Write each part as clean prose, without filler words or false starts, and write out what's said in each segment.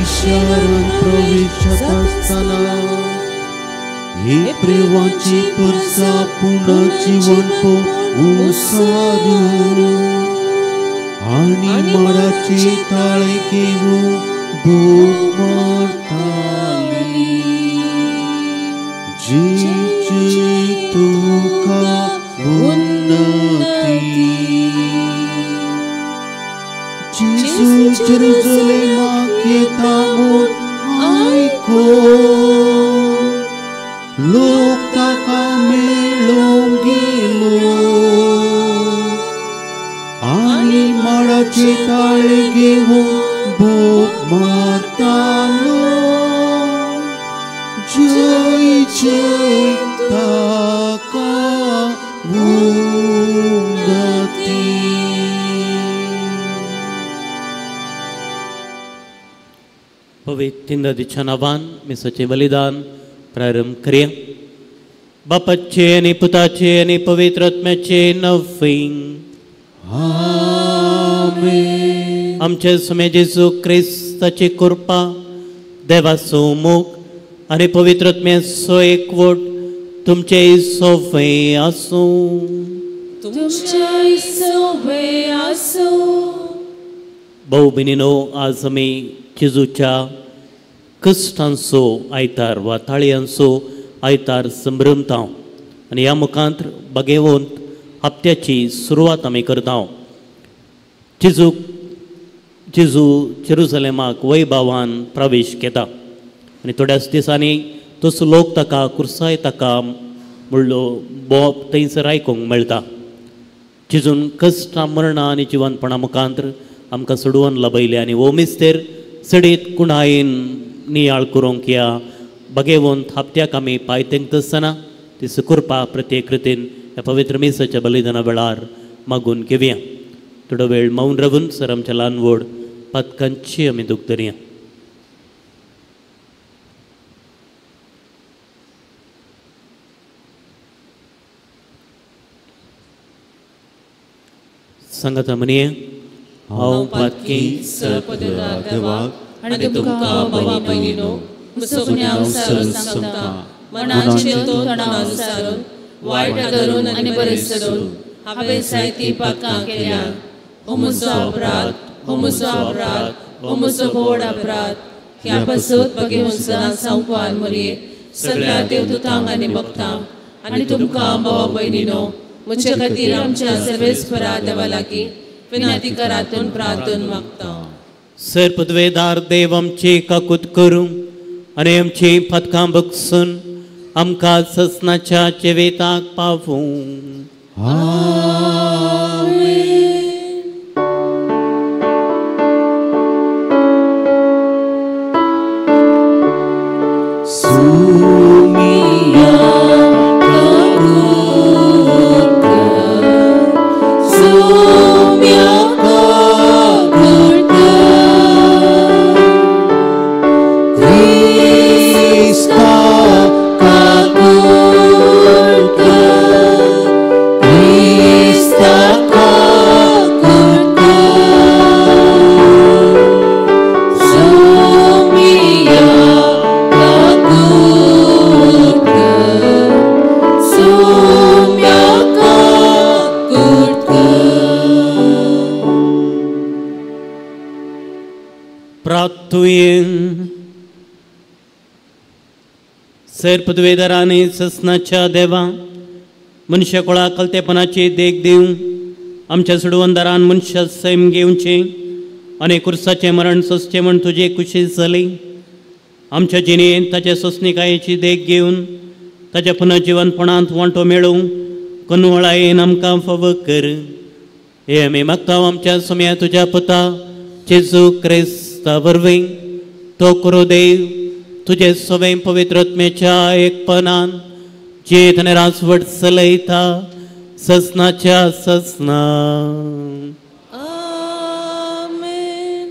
शरण प्रवेश आसतना हे प्रेवाची पुरसा पुनर्जीवन उसारू आनी माडाची ताळे घेवन भोग मारताली. जय जय तुका उन्नती. जेजू जेरुजलेमाक येता म्हूण आयकून लोक ताका मेळोंक गेलो आनी माडाचे ताळे घेवन भोग मारतालो. जय जय ताका उन्नती. पवित्र नदीच्या नांवान मिसाचें बलिदान प्रारंभ करया. बापाचे आनी पुताचे आनी पवित्र आत्म्याचे नांवे. आमेन. आमचे स्वामी जेजू क्रिस्ताची कृपा, देवाचो मोग आनी पवित्र आत्म्याचो एकवट तुमचे सोवे आसूं. तुमचे सोवे आसूं. भाऊ भयणीनो, आज आमी जेजूच्या कश्टांचो आयतार वा ताळयांचो आयतार संभ्रमता आनी ह्या मुखांत बगेवंत हप्त्याची सुरवात आमी करता. जेजू जेरुजलेमाक वैभावान प्रवेश घेता आनी थोड्याच दिसांनी तसो लोक ताका कुर्साय ताका म्हणलो बोप थंयसर आयकूंक मेळटा. जेजून कश्टां मरणां आनी जिवनपणा मुखांत आमकां सोडोवन लबयलें आनी हो मिस्तेर चडीत कुणायेन नियाळ करूंक ह्या बगेवंत हप्त्याक आमी पांय तेंकता आसतना ती सुकृपा प्रत्येक रितीन ह्या पवित्र मिसाच्या बलिदाना वेळार मागून घेवया. थोडो वेळ मौन रावून सर आमच्या ल्हान व्हड पातकांची आमी दूख धरया. सांगात म्हणये, हांव पातकी देवाक आनी तुमकां भावा भयणीनो म्हजो गुन्यांव सांगता, मनाचे तोंडानुसारून वायट धरून आनी बरें सरून हांवें जायतीं पातकां केल्या. हो म्हजो अपराध, हो म्हजो अपराध, हो म्हजो व्हड अपराध. ह्या पासत बगेवन सदां संवाद मरये सगळ्या देवदूतांक आनी भक्तांक आनी तुमकां भावा भयणीनो म्हजे खातीर आमच्या सर्वेस्परा देवा लागीं विनंती करातून प्रार्थून मागता. सर पदवेदार देव आमची काकूत करूं आनी आमची पातकां बगसून आमकां ससनाच्या जिविताक पावूं. आमेन. सुमिया काकूत कर, सुमिया काकूत कर, क्रिस्ता काकूत कर, क्रिस्ता काकूत कर, सुमिया काकूत कर, सुमिया काकूत कर. प्रार्थुये. सर पदवेदारांनी ससनाच्या देवा मनशा कोळा कलतेपणाची देख दिवं आमच्या सोडवणदारान मनशा सैम घेवचें आनी कुर्साचें मरण सोंसचें म्हूण तुजी खुशी जाली. आमच्या जिणेंत ताच्या सोंसणिकायेची देख घेवन ताच्या पुनर्जिवनपणांत वांटो मेळूं कनवळायेन आमकां फावो कर. हे आमी मागता आमच्या सोम्या तुज्या पुता जेजू क्रिस्ता वरवीं. तो करो देव तुजे सवें पवित्र आत्म्याच्या एकपणान जेत आनी राजवट चलयता ससनाच्या ससना. आमेन.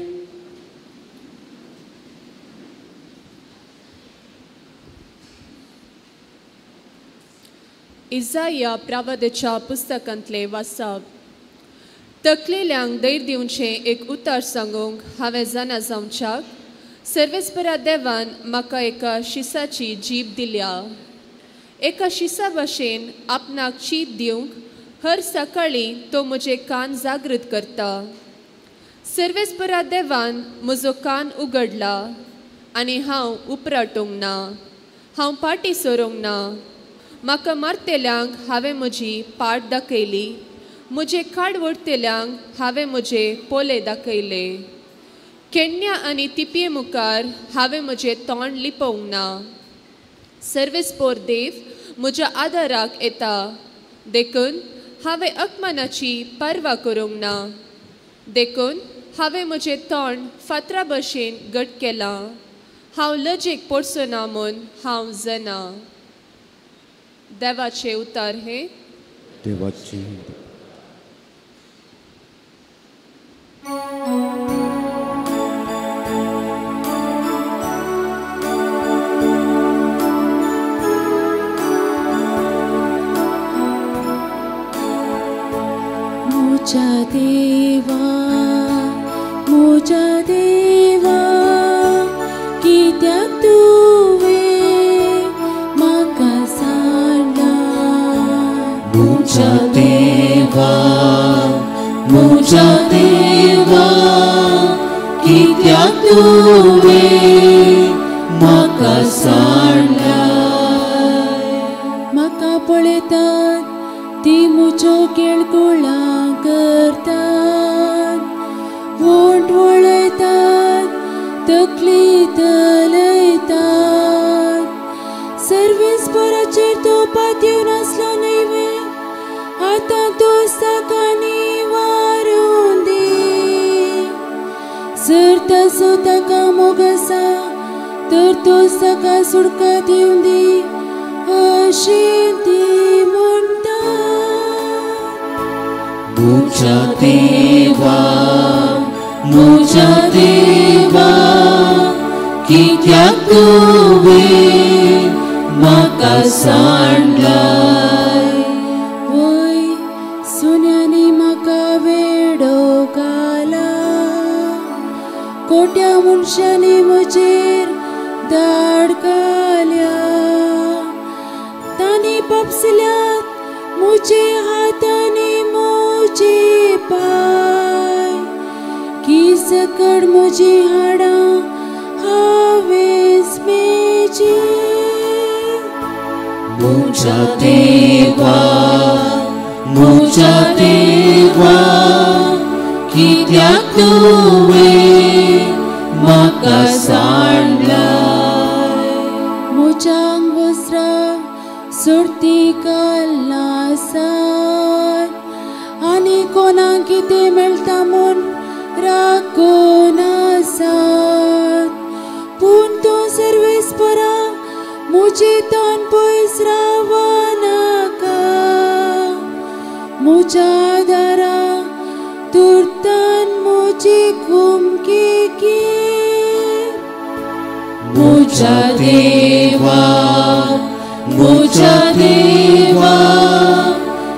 इजाया प्रवादाच्या पुस्तकांतले वाचप. तकलेल्यांक धैर्य दिवचें एक उतार सांगूंक हांवें जाणा जावच्याक सर्वेस्परा देवान म्हाका एका शिसाची जीब दिल्या. एका शिसा भाशेन आपणाक चीत दिवंक हर सकाळीं तो म्हजे कान जागृत करता. सर्वेस्परा देवान म्हजो कान उगडला आनी हांव उपराटूंक ना, हांव पाटी सरूंक ना. म्हाका मारतेल्यांक हांवें म्हजी पाट दाखयली, म्हजे खाड वडतेल्यांक हांवें म्हजे पोले दाखयले. केन्या आनी तिपये मुखार हांवें म्हजें तोंड लिपोवंक ना. सर्वेस्पोर देव म्हज्या आदाराक येता, देखून हांवें अपमानाची पर्वा करूंक ना. देखून हांवें म्हजें तोंड फातरा भशेन घट केलां. हांव लजेक पडचो ना म्हूण हांव जाणा. देवाचे उतार हे देवाची. मुझा देवा, मुझा देवा, कित्याक तुवें म्हाका सांडला? मुझा देवा, मुझा देवा, कित्याक तुवें म्हाका सांडला? म्हाका पळयतात ती म्हज्यो केळकुळां करतात, वोंट वळयतात, तकली तलयतात. सर्वेस्पराचेर तो पातयेवन आसलो न्हय वे? आतां तो ताका निवारून दी. जर ताचो ताका मोग आसा तर तो ताका सुटका दिवन दी अशें ती म्हणटा. मुझा देवा, मुझा देवा, कित्याक तुवें म्हाका सांडलाय? वय सुन्यांनी म्हाका वेडो घाला, कोट्या मनशांनी म्हजेर दाड घाल्या. तांणी पपसल्यात म्हजे हातांनी म्हजे पांय, किसकड म्हजी हाडां हांवेंच मेजी. मुझा देवा, मुझा देवा, कित्याक तुवें म्हाका सांडलाय? म्हज्या आंगवस्त्रां सोडती आसात आनी कोणाक कितें मेळटा म्हूण राखून आसात. पूण तूं सर्वेस्परा म्हजे तान पयस रावनाका. म्हज्या आदारा तुर्तान म्हजी कुमकी घे. मुझा देवा, मुझा देवा,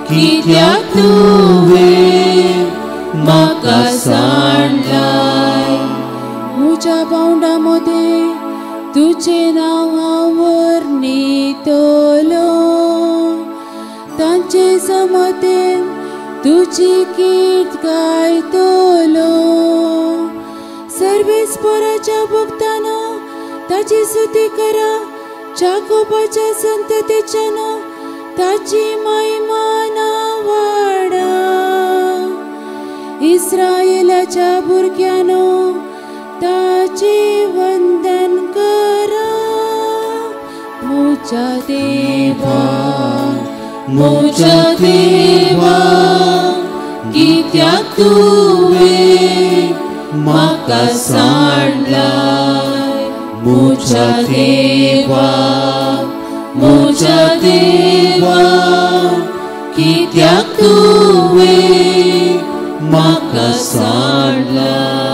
कित्याक तुवें म्हाका सांडलाय? म्हज्या पावंडा मदें तुजें नांव हांव वर्णितलो, तांचे समतेन तुजी कीर्त गायतलो. सर्वेस्पराच्या भक्तानो ताची स्तुती करा, जाकोबाच्या संततेच्यानो ताची महिमा वाडा. इस्रायलाच्या भुरग्यांनो ताचे वंदन करा. म्हज्या देवा, मुझा देवा, कित्याक तुवें म्हाका सांडलाय? मुझा देवा, मुझा देवा, कित्याक तुवें म्हाका सांडलाय?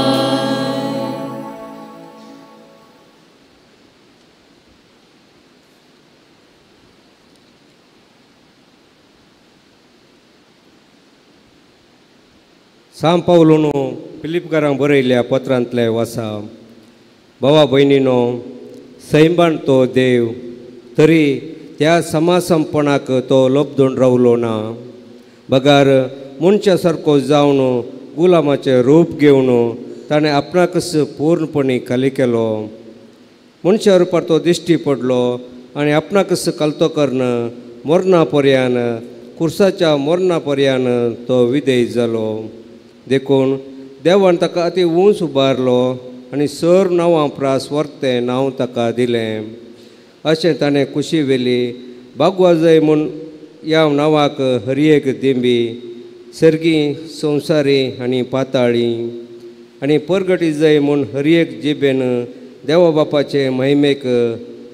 सांव पावलून फिलिपकारांक बरयल्ल्या पत्रांतलें वासा. भावा भयणीनो, सैमान तो देव तरी त्या समासमपणाक तो लब्दून रावलो ना, बगर मनशा सारको जावन गुलामाचें रूप घेवन ताणें आपणाकच पूर्णपणी खाली केलो. मनशा रुपार तो दिश्टी पडलो आनी आपणाकच कलतो करून मरणा पर्यान, कुर्साच्या मरणा पर्यान तो विधेय जालो. देखून देवान ताका अती उंच उबारलो आनी सर नांवां प्रास वर्तें नांव ताका दिलें. अशें ताणें कुशी वेली बागवाजय म्हूण ह्या नांवाक हर एक दिंबी सर्गी संवसारी आनी पाताळी आनी परगटी जय म्हूण हर एक जिबेन देवा बापाचे महिमेक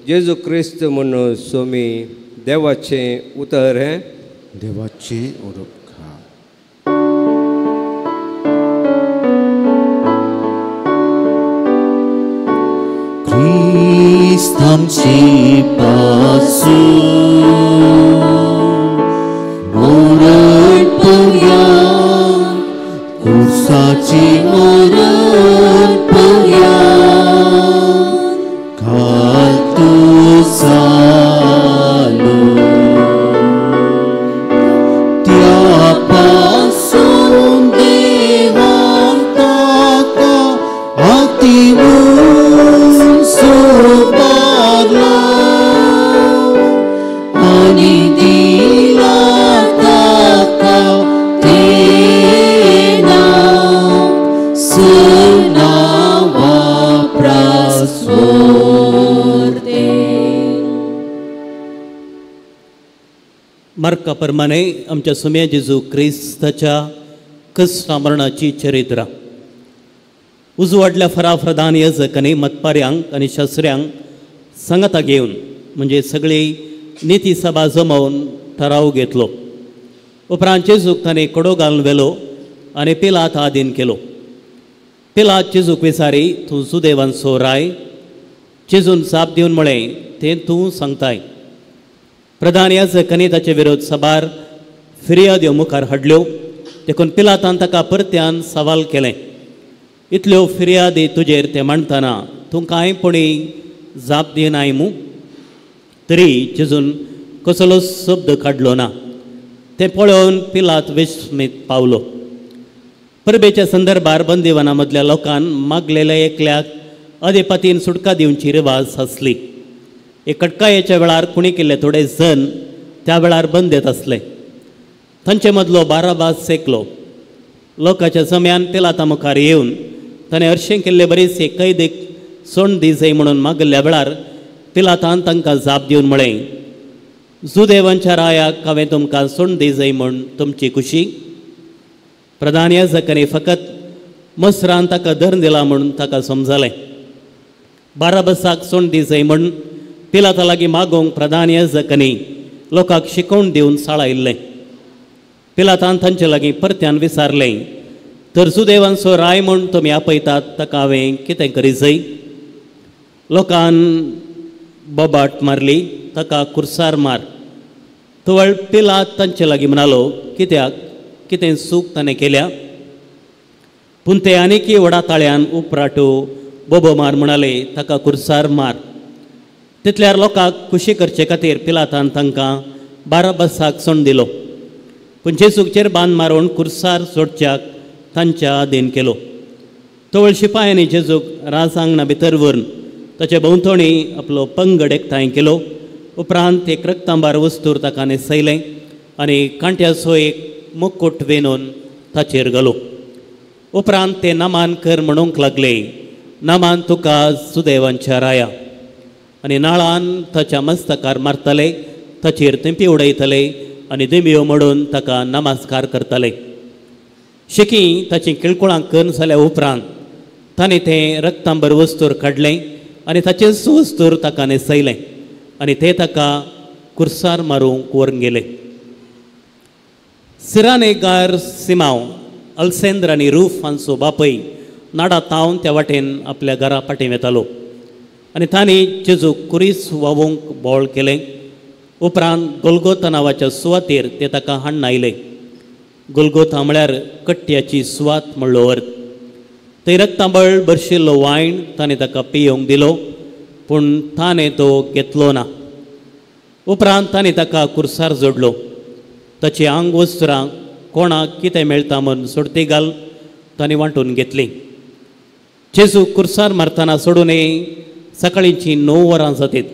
जेजू क्रिस्त म्हूण सोमी. देवाचें उतर हें. देवाचें उरप. क्रिस्त आमचे पासून मरण पर्यंत, कुर्साचे मरण पर्यंत घालतो जालो. त्या पासून देवान ताका अती उंच उबारलो आनी दिला ताका तें नांव सनावा प्रास वर्तें. मार्का प्रमाणे आमच्या सुम्या जेजू क्रिस्ताच्या क्रिस्ता मरणाची चरित्रा. उजवाडल्या फराप्रधान याजक आनी मतपाऱ्यांक आनी शास्त्र्यांक सांगाता घेवन म्हणजे सगळी निती सभा जमोवन ठराव घेतलो. उपरांत जेजूक ताणें कडो घालून व्हेलो आनी पिलात आदीन केलो. पिलात जेजूक विचारी, तूं जुदेवांचो राय? जेजून जाप दिवन म्हळें, तें तूं सांगताय. प्रधान याजकांनी ताचे विरोध सभार फिर्याद्यो मुखार हाडल्यो. देखून पिलातान ताका परत्यान सवाल केलें, इतल्यो फिर्यादी तुजेर ते मांडटना तूं कांय पणी जाप दिनाय मू? तरी जेजून कसलो शब्द काडलो ना. तें पळोवन पिलात विस्मीत पावलो. परबेच्या संदर्भार बंदिवाना मदल्या लोकान मागलेल्या एकल्याक अदेपातीन सुटका दिवची रिवाज आसली. एक कटकायेच्या वेळार कुणी केल्ले थोडे जण त्या वेळार बंदेत आसले. तांचे मदलो बाराबास एकलो. लोकांच्या जम्यान पिलाता मुखार येवन ताणें हरशें केल्ले बरीच एक कैदीक सोंड दी जाय म्हणून मागल्ल्या वेळार पिलातान तांकां जाप दिवन म्हळें, जुदेवांच्या रायाक हांवें तुमकां सोंड दी जाय म्हूण तुमची खुशी? प्रधान याजकांनी फकत मसरान ताका धरून दिला म्हूण ताका समजलें. बाराबसाक सोंड दी जाय म्हूण पिलाता लागीं मागोवंक प्रधान याजकांनी लोकांक शिकोवन दिवन साळायिल्लें. पिलातान तांचे लागीं परत्यान विचारलें, तर जुदेवांचो राय म्हूण तुमी आपयतात ताका हांवें कितें करी जाय? लोकान बोबाट मारली, ताका कुर्सार मार. तवळ पिलात तांचे लागीं म्हणालो, कित्याक, कितें चूक ताणें केल्या? पूण ते आनीकी व्हडा ताळ्यान उपराटो बोबो मार म्हणाले, ताका कुर्सार मार. तितल्यार लोकांक खुशी करचे खातीर पिलातान तांकां बाराबसाक सोंड दिलो. पूण जेजूचेर बांद मारून कुर्सार सोडच्याक तांच्या आदीन केलो. तवळ शिपायांनी जेजूक राजांगणा भितर व्हरून ताचे भोंवतणी आपलो पंगड एकठांय केलो. उपरांत एक रक्तांबार वस्तूर ताका न्हेसयलें आनी कांट्याचो एक मुकुट वेणून ताचेर घालो. उपरांत ते नामान कर म्हणूंक लागले, नामान तुका सुदैवांच्या राया. आनी नाळान ताच्या मस्तकार मारताले, ताचेर तेंपी उडयताले आनी दिंब्यो मोडून ताका नमस्कार करताले. शेकी ताचीं किळकुळां करून जाल्या उपरांत ताणें तें रक्तांबर वस्तूर काडलें आनी ताचेंच वस्तूर ताका न्हेसयलें आनी ते ताका कुर्सार मारूंक व्हरून गेले. सिरानेगार सिमांव अल्सेंद्र आनी रूफ हांचो बापय नाडा तावन त्या वाटेन आपल्या घरा फाटीं वेतालो आनी तांणी जेजूक कुरीस व्हांवूंक बोळ केलें. उपरांत गोलगोता नांवाच्या सुवातेर ते ताका हाडून आयले. गोलगोथा म्हळ्यार कट्ट्याची सुवात म्हणलो अर्थ. थंय रक्तांबळ बरशिल्लो वायण ताणें ताका पियोवंक दिलो, पूण ताणें तो घेतलो ना. उपरांत ताणें ताका कुर्सार जोडलो. ताची आंग वस्त्रां कोणाक कितें मेळटा म्हूण सोडती घाल ताणें वांटून घेतली. जेजू कुर्सार मारतना सोडूनय सकाळींची 9 वरां जातीत.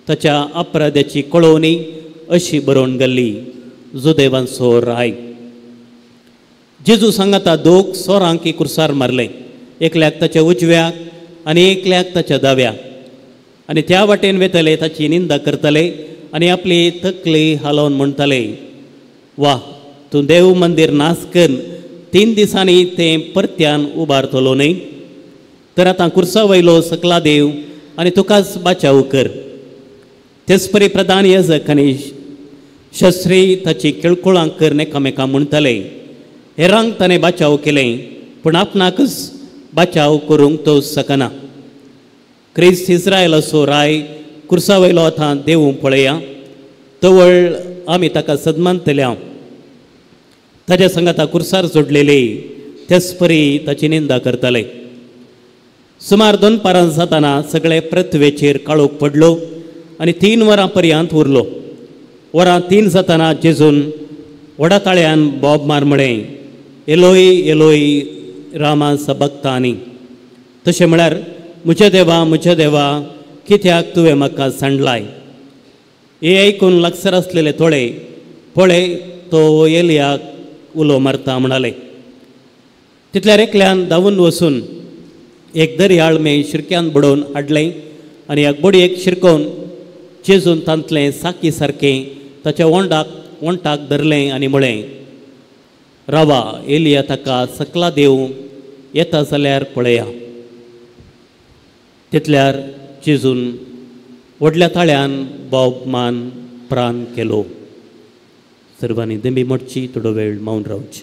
ताच्या अपराध्याची कळोवणी अशी बरोवन गेल्ली, जुदेवांचो राय. जेजू सांगाता दोग सोरांकी कुर्सार मारले, एकल्याक ताच्या उजव्याक आनी एकल्याक ताच्या दाव्याक. आनी त्या वाटेन वेतले ताची निंदा करतले आनी आपली तकली हालोवन म्हणटले, वा तूं देव मंदीर नाश कर 3 दिसांनी तें परत्यान उबारतलो न्हय? तर आतां कुर्सा वयलो सकला देव आनी तुकाच बाचाव कर. तेच परी प्रधान याजक आनी शस्त्री ताची किळकुळां कर एकामेका म्हणटले, हेरांक ताणें बाचाव केलें पूण आपणाकच बाचाव करूंक तो शकना. क्रिस्त इस्रायलाचो राय कुर्सा वयलो आतां देवूं पळया, तवळ आमी ताका सदमानतल्या. ताच्या सांगाता कुर्सार जोडलेले तेच परी ताची निंदा करताले. सुमार 2 पारां जाताना सगळे पृथ्वेचेर काळोख पडलो आनी 3 वरां पर्यंत उरलो. वरां 3 जाताना जेजून व्हडा ताळ्यान बोब मार म्हळें, एलोई एलोई रामा सबक्तानी. तशें म्हळ्यार म्हज्या देवा म्हज्या देवा कित्याक तुवें म्हाका सांडलाय. हे आयकून लागसर आसलेले थोडे पळय तो एलियाक उलो मारता म्हणाले. तितल्यार एकल्यान धांवून वचून एक दर्याळ में शिरक्यान बडोवन हाडलें आनी एक बडयेक शिरकोवन जेजून तांतलें साकी सारकें ताच्या वंटाक धरलें आनी म्हळें, रावा, एलिया ताका सकला देव येता जाल्यार पळया. तितल्यार जेजून व्हडल्या ताळ्यान बोब मान प्राण केलो. सर्वांनी दिंबी मोडची, थोडो वेळ मौन रावची.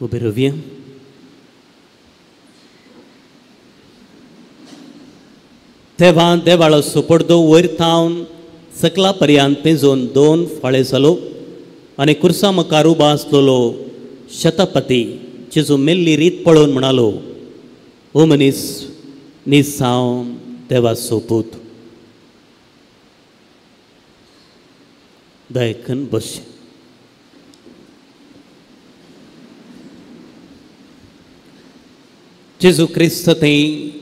उबे रावया. तेव्हा देवाळाचो पडदो वयर थावन सकला पर्यंत पेजून 2 फाळे जालो आनी कुर्सा मुखार उबो आसलेलो शतपती जेजू मेल्ली रीत पळोवन म्हणालो, ओ मनीस निसांव देवाचो पूत. दयकन बसचें. जेजू क्रिस्त थंय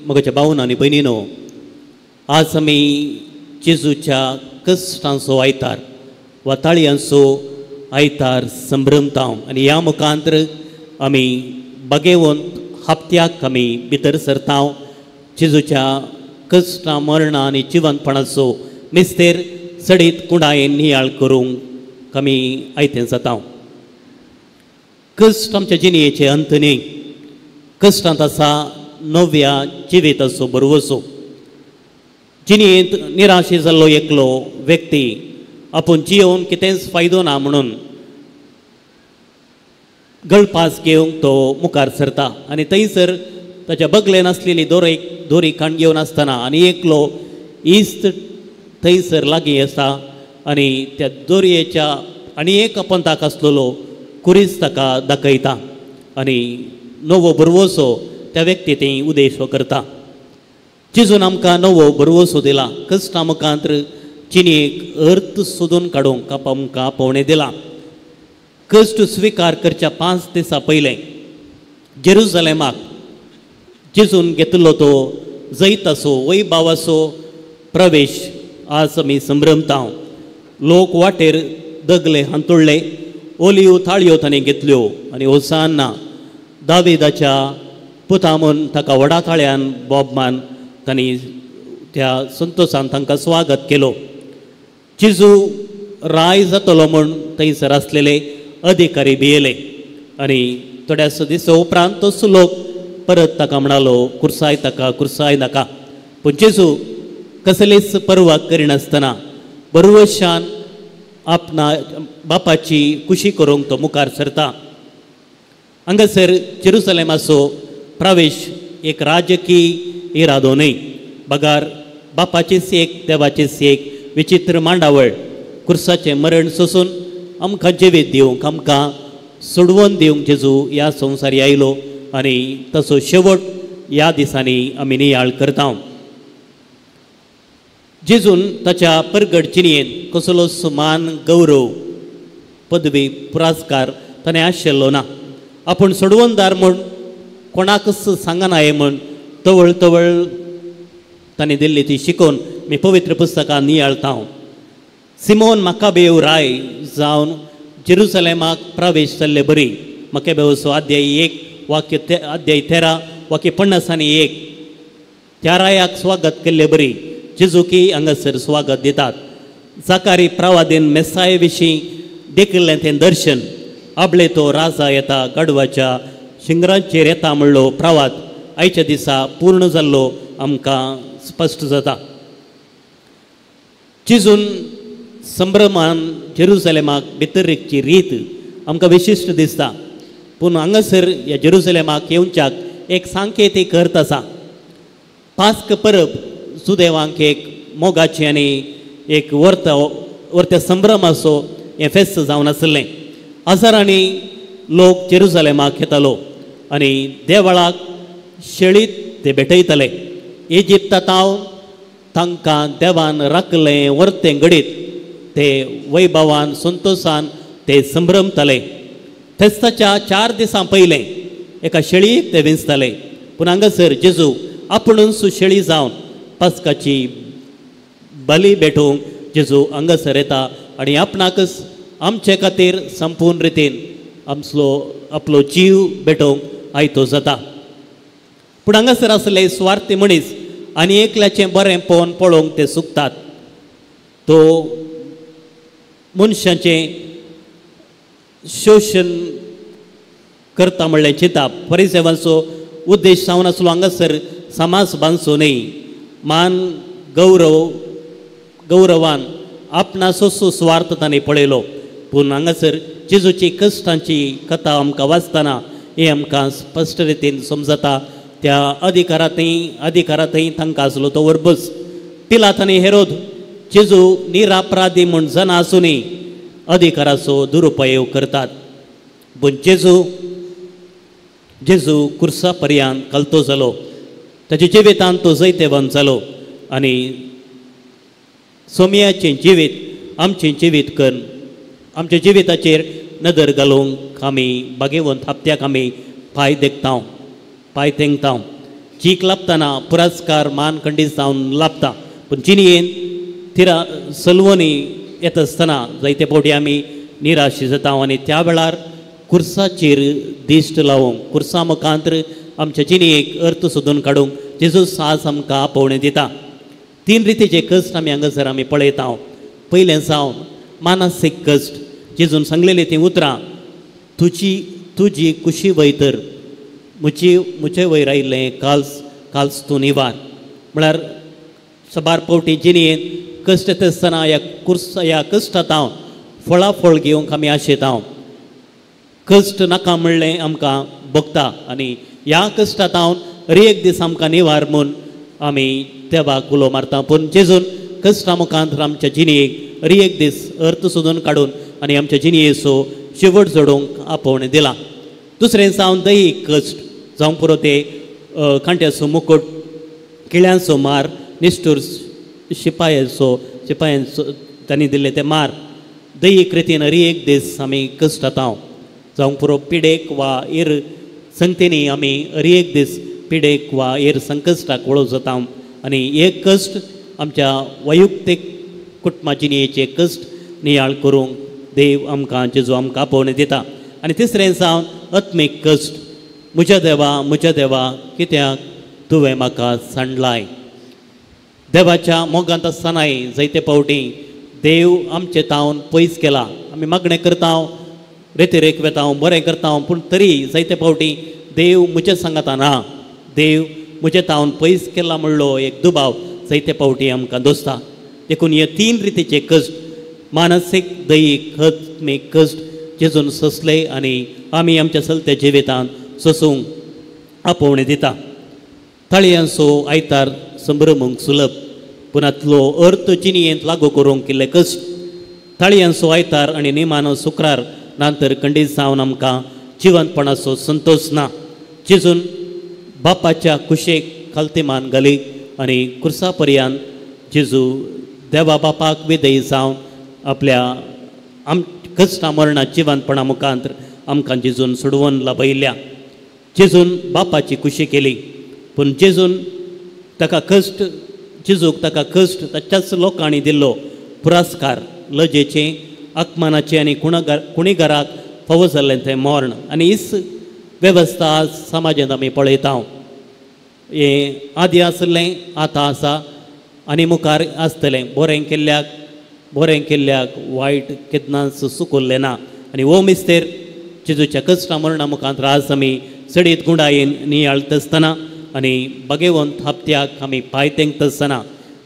म्हज्या भावन आनी भयणीनो, आज आमी जेजूच्या कश्टांचो आयतार वा ताळयांचो आयतार संभ्रमता आनी ह्या मुखांतर आमी बगेवन हप्त्याक आमी भितर सरता. जेजूच्या कश्टां मरणां आनी जिवनपणाचो मिस्तेर चडीत कुणायेन नियाळ करूंक आमी आयतें जाता. कश्ट आमच्या जिणेचे अंत न्ही, कश्टांत आसा नव्या जिविताचो भरवसो. जिणेंत निराशे जाल्लो एकलो व्यक्ती आपूण जियोवन कितेंच फायदो ना म्हणून गळपास घेवंक तो मुखार सरता आनी थंयसर ताच्या बगलेन आसलेली दोरी काण घेवन आसतना आनी एकलो इश्ट थंयसर लागीं आसा आनी त्या दोरयेच्या आनी एक पंथाक आसलेलो कुरीस ताका दाखयता आनी नवो भरवसो त्या व्यक्ती थंय उदेश करता. जेजून आमकां नवो भरवसो दिला. कश्टां मुखांत जिणेक अर्थ सोदून काडूंक आमकां आपोवणें दिलां. कश्ट स्विकार करच्या 5 दिसां पयलें जेरुजलेमाक जेजून घेतिल्लो तो जैताचो वैभावाचो प्रवेश आज आमी संभ्रमता. लोक वाटेर दगले हांतुळ्ळे, ओलियो थाळयो ताणें घेतल्यो आनी होसान्ना दाविदाच्या पुता म्हूण ताका व्हडा थाळ्यान बोबमान तांणी त्या संतोशान तांकां स्वागत केलो. जेजू राय जातलो म्हूण थंयसर आसलेले अधिकारी भियेले आनी थोड्याच दिसा उपरांत तोच लोक परत ताका म्हणालो कुर्साय ताका कुर्साय नाका. पूण जेजू कसलीच पर्वा करिनासतना बरवशान आपणा बापाची कुशी करूंक तो मुखार सरता. हांगासर जेरुसलेमाचो प्रवेश एक राजकीय इरादो न्हय, बगार बापाचीच एक देवाचीच एक विचित्र मांडावळ. कुर्साचें मरण सोसून आमकां जिवीत दिवंक, आमकां सोडवून दिवंक जेजू ह्या संवसारी आयलो आनी ताचो शेवट ह्या दिसांनी आमी नियाळ करता. जेजून ताच्या परगट जिणयेंत कसलोच मान गौरव पदवी पुरस्कार ताणें आशिल्लो ना. आपूण सोडवणदार म्हूण कोणाकच सांगना म्हूण तवळ तवळ ताणें दिल्ली ती शिकोवन मी पवित्र पुस्तकां नियाळता. सिमोन मकाबेव राय जावन जेरुसलेमाक प्रवेश जाल्ले बरी मकाबेवचो अध्याय 1 वाक्य अध्याय 13 वाक्य 51 त्या रायाक स्वागत केल्ले बरी जेजूकी हांगासर स्वागत दितात. जाकारी प्रवादीन मेसाये विशीं देखिल्लें तें दर्शन, आबळे तो राजा येता गाडवाच्या शिंगरांचेर येता म्हणलो प्रवाद आयच्या दिसा पूर्ण जाल्लो आमकां स्पश्ट जाता. जेजून संभ्रमान जेरुसलेमाक भितर रिगची रीत आमकां विशिश्ट दिसता. पूण हांगासर ह्या जेरुसलेमाक येवच्याक एक सांकेतीक अर्थ आसा. पास्क परब सुदेवांक एक मोगाची आनी एक वर्त्या संभ्रमाचो हें फेस्त जावन आशिल्लें. हजारांनी लोक जेरुसलेमाक येतालो आनी देवळाक शेळीत ते भेटयताले. इजिप्तांत तांकां देवान राखलें वर्तें घडीत ते वैभवान संतोशान ते संभ्रमताले. फेस्ताच्या 4 दिसां पयलें एका शेळीक ते विंचताले. पूण हांगासर जेजू आपुणूच शेळी जावन पास्काची बली भेटोवंक जेजू हांगासर येता आनी आपणाकच आमचे खातीर संपूर्ण रितीन आमचो आपलो जीव भेटोवंक आयतो जाता. पूण हांगासर आसले स्वार्थी मनीस आनी एकल्याचें बरें पळोवन पळोवंक ते सुकतात. तो मनशाचें शोशण करता म्हणलें चिंताप. परिसेवांचो उद्देश जावन आसलो हांगासर समाज बांदचो न्हय, मान गौरव गौरवान आपणाचो सुस्वार्थ ताणें पळयलो. पूण हांगासर जेजूची कश्टांची कथा आमकां वाचतना हें आमकां स्पश्ट रितीन समजता. त्या अधिकारांतय तांकां आसलो तो वर्बस. पिलात आनी हेरोद जेजू निरापराधी म्हूण जाणा आसुनूय अधिकाराचो दुरुपयोग करतात. पूण जेजू कुर्सा पर्यंत कलतो जालो, ताच्या जिवितांत तो जैतेवंत जालो आनी सोमयाचें जिवीत आमचें जिवीत करून आमच्या जिविताचेर नदर घालूंक आमी बागेवंत हप्त्याक आमी पांय देखता, पांय तेंकता. चीक लाबतना पुरस्कार मान खंडीत जावन लाबता, पूण जिणयेन तिरा सलवणी येता आसतना जायते फावटी आमी निराश जाता आनी त्या वेळार कुर्साचेर दिश्ट लावंक, कुर्सा मुखांतर आमच्या जिणयेक अर्थ सोदून काडूंक जेजू साहस आमकां आपोवणें दिता. 3 रितीचे कश्ट आमी हांगासर आमी पळयता. पयलें जावन मानसीक कश्ट, जेजून सांगलेलीं तीं उतरां, तुजी कुशी वय तर म्हजे वयर आयिल्लें काल्स तूं निवार. म्हळ्यार साबार फावटी जिणयेंत कश्ट येता आसतना ह्या कश्टांत हांव फळाफळ घेवंक आमी आशेता. कश्ट नाका म्हणलें आमकां भोगता आनी ह्या कश्टांत हांव हर एक दीस आमकां निवार म्हूण आमी देवाक उलो मारता. पूण जेजून कश्टां मुखांत आमच्या जिणयेक हर एक दीस अर्थ सोदून काडून आनी आमच्या जिणयेचो शेवट जोडूंक आपोवणें दिलां. दुसरें जावन दैहीक कश्ट, जावंक पुरो ते कांट्याचो मुकुट, किळ्यांचो मार, निश्ठूर शिपायांचो तांणी दिल्ले ते मार. दैहीक रितीन हर एक दीस आमी कश्टांत, जावंक पुरो पिडेक वा हेर संगतींनी आमी हर एक दीस पिडेक वा हेर संकश्टाक वळो जाता आनी एक कश्ट आमच्या वैयक्तीक कुटुंबा जिणयेचे कश्ट नियाळ करूंक देव आमकां जेजू आमकां आपोवणें दिता. आनी तिसरें जावन आत्मीक कश्ट, म्हज्या देवा म्हज्या देवा कित्याक तुवें म्हाका सांडलाय. देवाच्या मोगांत आसतनाय जायते फावटी देव आमचे तावन पयस केला. आमी मागणें करता, रेतिरेक वेता, बरें करता, पूण तरी जायते फावटी देव म्हज्या सांगाता ना. देव म्हजे तावन पयस केला म्हणलो एक दुबाव जायते फावटी आमकां दोसता. देखून हे तीन रितीचे कश्ट, मानसीक, दैहीक, आत्मीक कश्ट जेजून सोंसले आनी आमी आमच्या चलत्या जिवितांत सोंसूंक आपोवणें दिता. ताळयांचो आयतार संभ्रमूंक सुलभ, पूण हातलो अर्थ जिणयेंत लागू करूंक केल्ले कश्ट. ताळयांचो आयतार आनी निमानो शुक्रार नातर खंडीत जावन आमकां जिवंतपणाचो संतोश ना. जेजून बापाच्या कुशेक खालती मान घाली आनी कुर्सा पर्यंत जेजू देवा बापाक विधेयी जावन आपल्या आम कश्टां मरणा जिवंतपणा मुखांत आमकां जेजून सोडवून लाभयल्या. जेजून बापाची खुशी केली, पूण जेजून ताका कश्ट, जेजूक ताका कश्ट ताच्याच लोकांनी दिल्लो पुरस्कार लजेचें, अपमानाचें आनी कुणीघराक फावो जाल्लें तें मर्ण. आनी हीच वेवस्था आज समाजांत आमी पळयता. हें आदीं आसलें, आतां आसा आनी मुखार आसतलें. बरें केल्ल्याक बरें केल्ल्याक वायट केन्नाच सुकुल्लें ना. आनी हो मिस्तेर जेजूच्या कश्टां मरणा मुखांत आज आमी चडीत गुंडायेन नियाळत आसतना आनी बगेवंत हप्त्याक आमी पांय तेंकता आसतना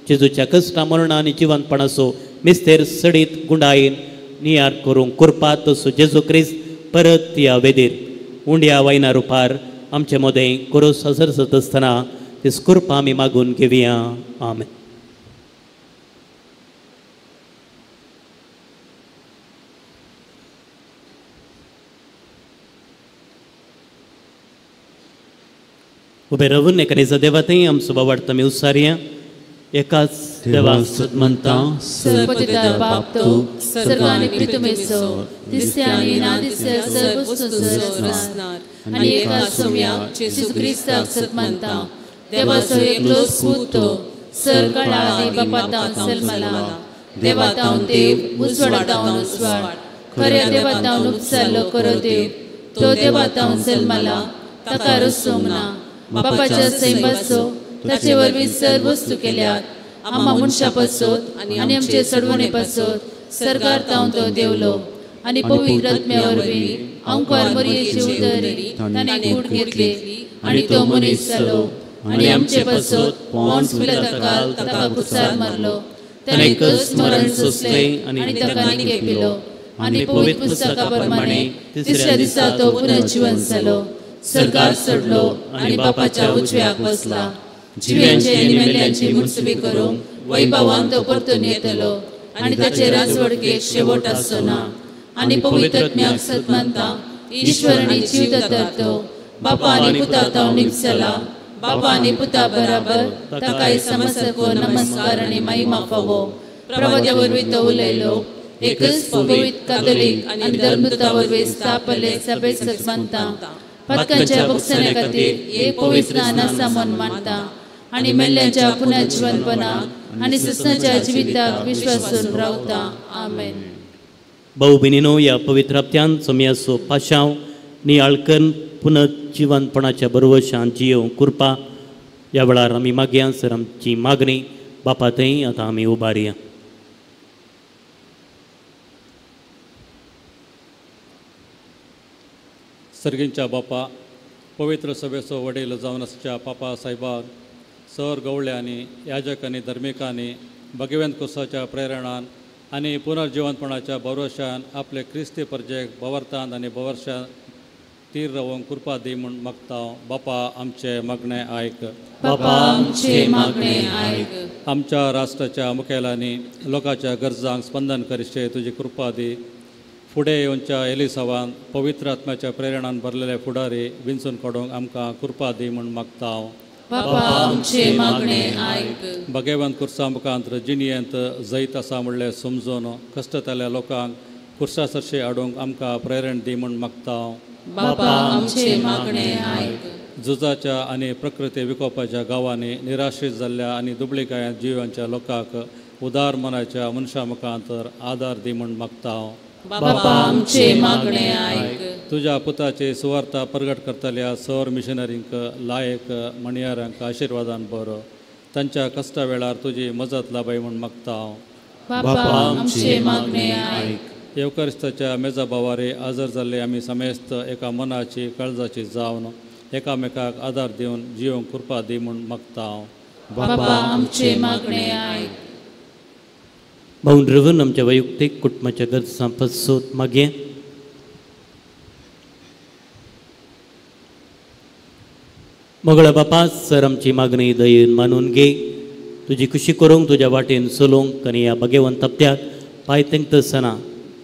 जेजूच्या कश्टां मरणा आनी जिवंतपणाचो मिस्तेर चडीत गुंडायेन नियाळ करूंक कुरपा तसो जेजू क्रिस्त परत ह्या वेदीर उंड्या वायना रुपार आमचे मदें कोरोस हजर आसतना तीच कुरपा आमी मागून घेवया. आमेन. उबे रावून एका देवा थंय आमचो बाबार्थ आमी उसारया. एकाच देवा सतमंता सर्वपिता बाप तो सर्वानी प्रितमेसो दिस्यानी ना दिस्या सर्वस्तुसो रसनार आणि एका सोम्या जेसू क्रिस्ताक सतमंता देवाचो एकलोच पूत तो सरकाळा आदी बापातावन सलमला देवातावन देव उजवाडातावन उजवाड खऱ्या देवातावन उपसारलो खरो देव तो देवातावन सलमला ताका रसूंक ना बापाच्या सैमाचो ताचे वरवीं सर्व वस्तू केल्यात आम्हा मनशां पासत आनी आमचे सडवणे पासत सरकार तावन तो देवलो आनी पवित्र आत्म्या वरवीं अंकार मरियेचे उदरी ताणें कूड घेतली आनी तो मनीस जालो आनी आमचे पासत पोंस पिलाता ताका कुसार मारलो ताणें कश्ट मरण सोंसलें आनी ताका निके पिलो आनी पवित्र पुस्तका प्रमाणे तिसऱ्या दिसा तो पुनर्जीवन जालो सरकार सोडलो आनी बापाच्या उजव्याक बसला जिव्यांची आनी मेल्ल्यांची मुनसुबी करूंक वैभवान तो परतून येतलो आनी ताचे राजवडकेक शेवट आसचो ना. आनी पवित्र आत्म्याक सत मानता ईश्वर आनी जीव दाता बापा आनी पुता तावन निपसला बापा आनी पुता बराबर ताकाय समसारको नमस्कार आनी महिमा फावो. प्रवाद्या वरवीं तो उलयलो एकच पवित्र कातोलीक आनी धर्मदूता वरवीं स्थापले सभेक सत मानता पातकांच्या भोगसण्या खातीर एक पवित्र स्नान आसा म्हूण मानता आनी मेल्ल्यांच्या पुनर्जीवनपणा आनी ससनाच्या जिविताक विश्वासून रावता. आमेन. भाऊ भयणीनो, ह्या पवित्र हप्त्यान सोम्याचो पाशांव नियाळ करून पुनर्जीवनपणाच्या बरवशान जियोवंक कृपा ह्या वेळार आमी मागया. सर आमची मागणी बापा थंय आतां आमी उबारया. सर्गींच्या बापा, पवित्र सभेचो वडील जावन आसच्या पापा साहेबान सर गवळ्यांनी, याजकांनी, धर्मिकांनी भगवंत कुसाच्या प्रेरणान आनी पुनर्जिवनपणाच्या भरवशान आपले क्रिस्ती परजेक भवर्थान आनी भरवशान तीर रावंक कृपा दी म्हूण मागता. बापा आमचे मागणें आयक. बापा आमचे मागणें आयक. आमच्या राष्ट्राच्या मुखेलांनी लोकांच्या गरजांक स्पंदन करिशे तुजी कृपा दी. फुडें येवच्या एलिसावान पवित्र आत्म्याच्या प्रेरणान भरलेले फुडारी विंचून काडूंक आमकां कृपा दी म्हूण मागता. बापा आमचे मागणें आयक. भगवंत कुर्सा मुखांत जिणयेंत जैत आसा म्हणलें समजून कश्टतल्या लोकांक कुर्सा सरशी हाडूंक आमकां प्रेरण दी म्हूण मागता. बापा आमचे मागणें आयक. झुजाच्या आनी प्रकृती विकोपाच्या गांवांनी निराश्रीत जाल्ल्या आनी दुबळीकायांत जिवांच्या लोकांक उदार मनाच्या मनशां मुखांत आदार दी म्हूण मागता. बापा आमचे मागणें आयक. तुज्या पुताची सुवार्ता प्रगट करतल्या सौर मिशनरींक लायक मणयारांक आशिर्वादान बरो तांच्या कश्टा वेळार तुजी मजत लाबाय म्हूण मागता. बापा आमचे मागणें आयक. येवकरिस्ताच्या मेजा बावारे आजर जाल्ले आमी समेस्त एका मनाची काळजाची जावन एकामेकाक आदार दिवन जिवंक कृपा दी म्हूण मागता हांव. बाबा आमचे मागणे आयक. भाऊन रवन आमच्या वैयक्तीक कुटुंबाच्या गरजां पसोत मागये. मोगळा बापा सर आमची मागणी दयेन मानून घे. तुजी खुशी करूंक तुज्या वाटेन चलोवंक आनी ह्या भाग्यवंत हप्त्याक पांय तेंकतना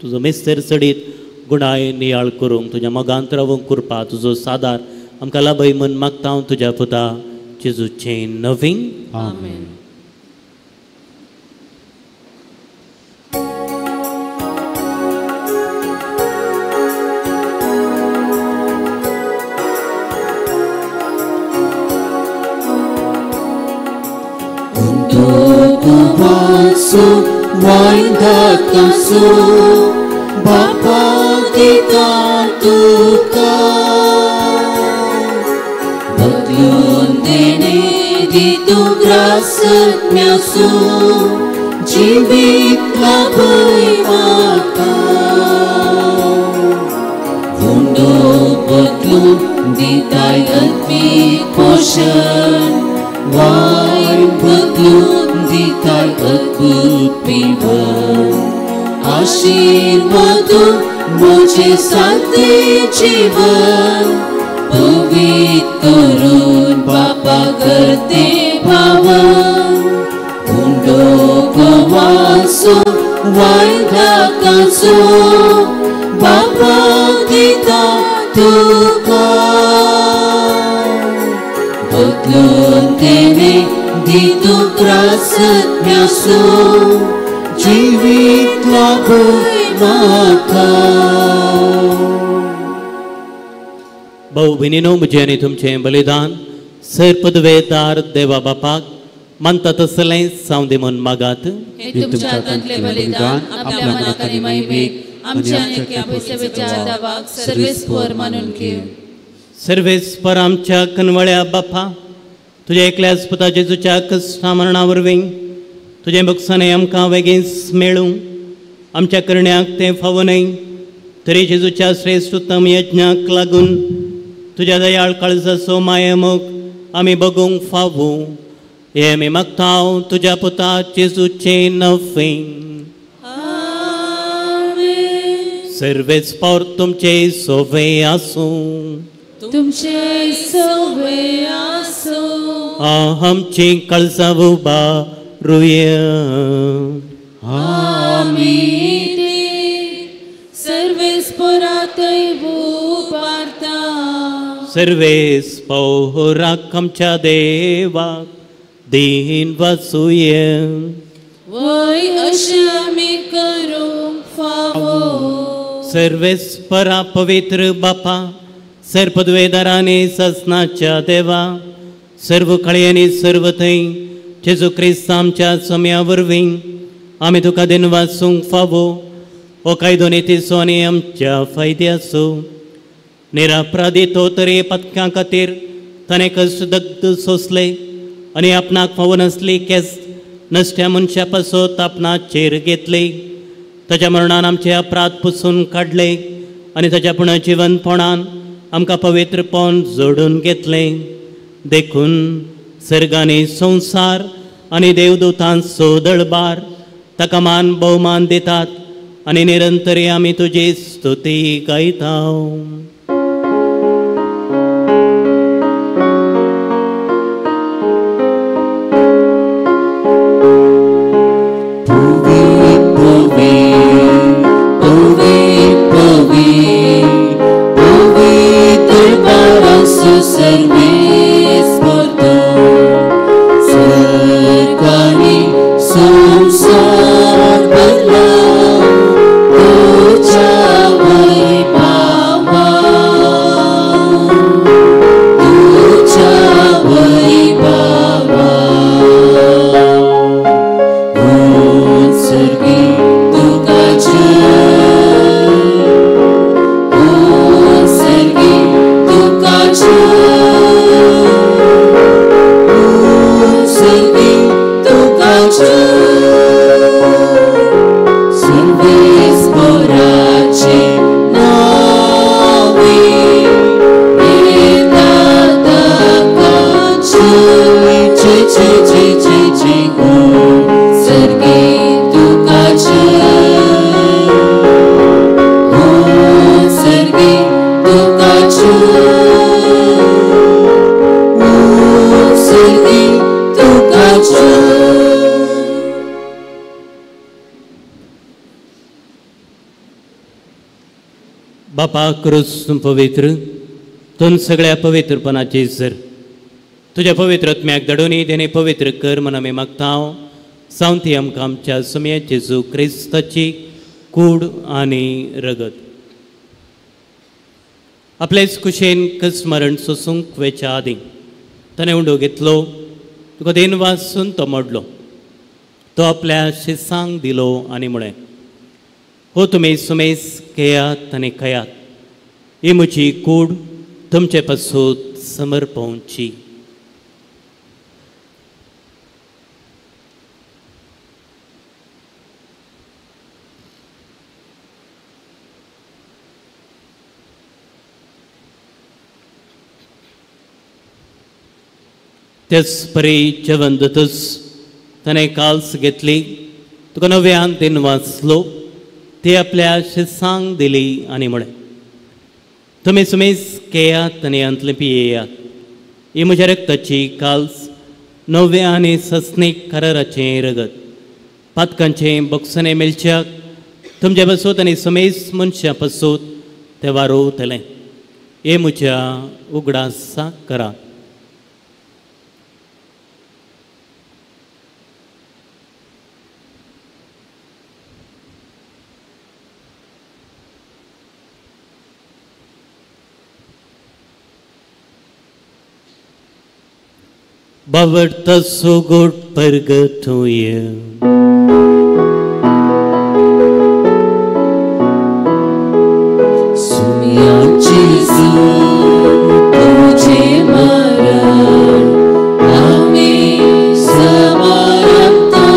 तुजो मेस्तर चडीत गुणाय नियाळ करूंक तुज्या मोगांत रावूंक कृपा तुजो सादार आमकां लाभय म्हूण मागता हांव तुज्या पुता जेजूचें नवीन. आमेन. वायदाकासो बापा दिता तुका बदलून देणे दी तूं ग्रासज्ञासो जिवीत लाभय म्हाका उंडो बदलून दिताय आत्मीक पोशण वायन बदलून दिताय अद्भुत पिवन आशीर्वाद म्हजें सादें जीवन पवित्र करून बापा करते पावन उंडो गोवाचो वायदाकाचो बापा दिता तुका बदलून देणे दी तूं ग्रासज्ञासो जिवीत लाभय म्हाका. भाऊ भयणीनो म्हजें आनी तुमचें बलिदान सर पदवेदार देवा बापाक मानता तसलें जावं दी म्हूण मागात. हे तुमच्या हातांतलें बलिदान आपल्या मनाक आनी महिमेक आमच्या आनी सेवेच्या दावाक सर्वेस्पर मानून घेव. सर्वेस्पर आमच्या कनवळ्या बापा तुज्या एकल्याच पुता जेजूच्या कश्टा मरणा वरवीं तुजें भोगसाणें आमकां वेगींच मेळूं. आमच्या करण्याक तें फावो न्हय तरी जेजूच्या श्रेश्ठ उत्तम यज्ञाक लागून तुज्या दयाळ काळजाचो मायेमोग आमी बगूंक फावो हें आमी मागता तुज्या पुता जेजूचें नफें. सर्वेच पावर तुमचे सोवे आसूं. तुमचे सोवे आसूं. आमची काळजां उबारुया. आमी ते सर्वेस्परातय उबारता. सर्वेस पौराक आमच्या देवाक दीन वाचुया. वय अशें आमी करूंक फावो. सर्वेस्परा पवित्र बापा सर्पद्वेदारांनी ससनाच्या देवा सर्व खळयांनी सर्व थंय जेजू क्रिस्त आमच्या सोम्या वरवीं आमी तुका दिन वाचूंक फावो हो कायदो नितीचो आनी आमच्या फायद्याचो. निरापराधी तो तरी पथकां खातीर ताणें कश्ट दग्ध सोंसले आनी आपणाक फावो नासली केस नश्ट्या मनशा पासत आपणाचेर घेतली. ताच्या मरणान आमचे अपराध पुसून काडले आनी ताच्या पुनर्जिवनपणान आमकां पवित्रपण जोडून घेतलें. देखून सर्गांनी संवसार आनी देवदूतांचो दळबार ताका मान भोवमान दितात आनी निरंतरी आमी तुजी स्तुती गायता. Thank you. बापा क्रूस पवित्र तूं सगळ्या पवित्रपणाची सर तुज्या पवित्र आत्म्याक धाडून तेणे पवित्र कर म्हण आमी मागता. सावंती आमकां आमच्या सुम्या जेजू क्रिस्ताची कूड आनी रगत आपलेच कुशेन कसमरण सोसूंक वेच्या आदीं ताणें उंडो घेतलो, तुका देन वासून तो मोडलो, तो आपल्या शिसांक दिलो आनी म्हळें, हो तुमी सुमेस घेयात आनी खायात, ही म्हजी कूड तुमचे पासून समर्पवची. त्याच परी जेवण जातच ताणें काल्स घेतली, तुका नव्यान दिन वाचलो, ती आपल्या शिसांक दिली आनी म्हळें, तुमी सुमेस घेयात आनी हांतलें पियेयात, ही म्हज्या रक्ताची काल्स नव्या आनी सस्नीक कराराचें रगत, पातकांचें बोगसणें मेळच्याक तुमच्या पासून आनी सुमेस मनशां पासून तें वारोवतलें. हें म्हज्या उगडासाक करात. बावडता सोगोट परगतोय सुमिया जेजू तुझे मरण आमी समर्पता,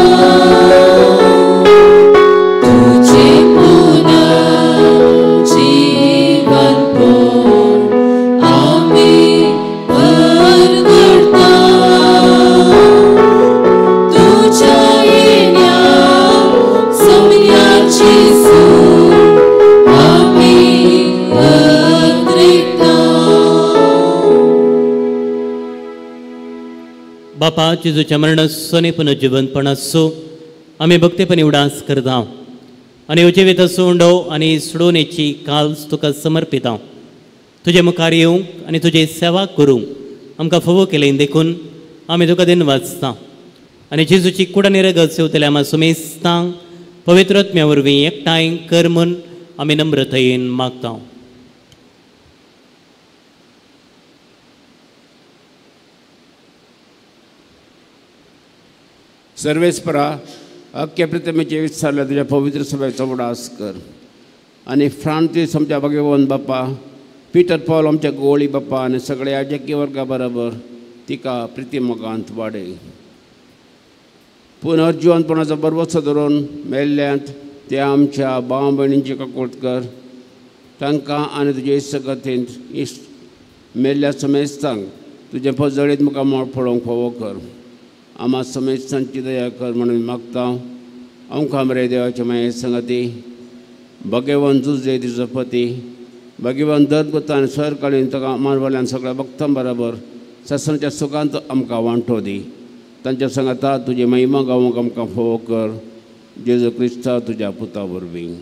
तुझे पुनर्जीवन पण आमी परगटता, तुझ्या येण्या सुमिया जेजू आमी अद्रिता. बापा जेजूच्या मरणाचो आनी पुनर्जिवंतपणाचो आमी भक्तेपणी उडास करता आनी उजेवीत उंडो आनी सोडोवणेची काल्स तुका समर्पिता. तुजे मुखार येवंक आनी तुजी सेवा करूंक आमकां फावो केलें देखून आमी तुका दिन वाचता आनी जेजूची कूड आनी रगत सेवतल्या आमा सुमेस्तांक पवित्र आत्म्या वरवीं एकठांय कर म्हूण आमी नम्रतायेन मागता. सर्वेस्परा अख्ख्या प्रतिमेचे विचारल्या तुज्या पवित्र सभेचो उडास कर आनी फ्रांसीस आमच्या भगवान बाप्पा, पिटर पॉल आमच्या गोळी बाप्पा आनी सगळ्या याजकी वर्गा बरोबर तिका प्रिती मोगांत वाडय. पुनर्जिवनपणाचो बरवसो धरून मेल्ल्यांत त्या आमच्या भाव भयणींची काकूट कर, तांकां आनी तुजे इश्टगतींत इश्ट मेल्ल्या समेस्तांक तुजें पजळीत मुखार पळोवंक फावो कर. आमा समेस्तांची दया कर म्हणून मागता. आमकां मरे देवाचे माये संगती भगवान जुजे तिचो पती भगवान दत्तगुता आनी सरकाळीन ताका मानवल्यान सगळ्या भक्तां बराबर सत्संगाच्या सुखांत आमकां वांटो दी. तांच्या सांगाता तुजी महिमा गावंक आमकां फावो कर. जेजू क्रिस्ता तुज्या पुता वरवीं.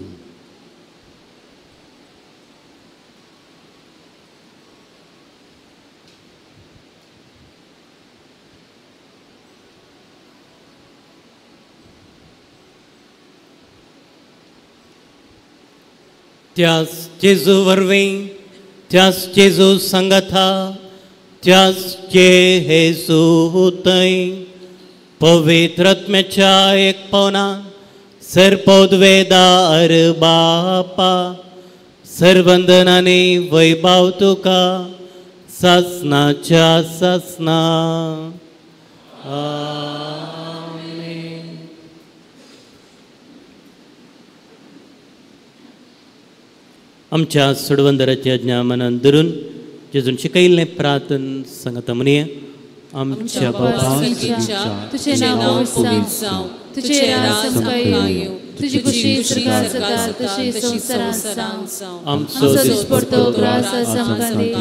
त्यास जेजू वरवीं, त्यास जेजू सांगाता, त्यास जेजू थंय पवित्र आत्म्याच्या एक पावना सर्पोद्वेदार बापा सर्वंदनाने वैभाव तुका सासनाच्या सासना. आमेन. आमच्या सोडवंदराची आज्ञा मनान धरून जेजून शिकयल्लें प्रार्थन सांगता म्हणया. आमच्या बापा तुझे नाव पवित्र जावं, तुझे राज आमकां येवं, तुजी खुशी स्वर्गात जाता तशी संवसारांत जावं. आमचो दिसपडतो ग्रास आज आमकां दी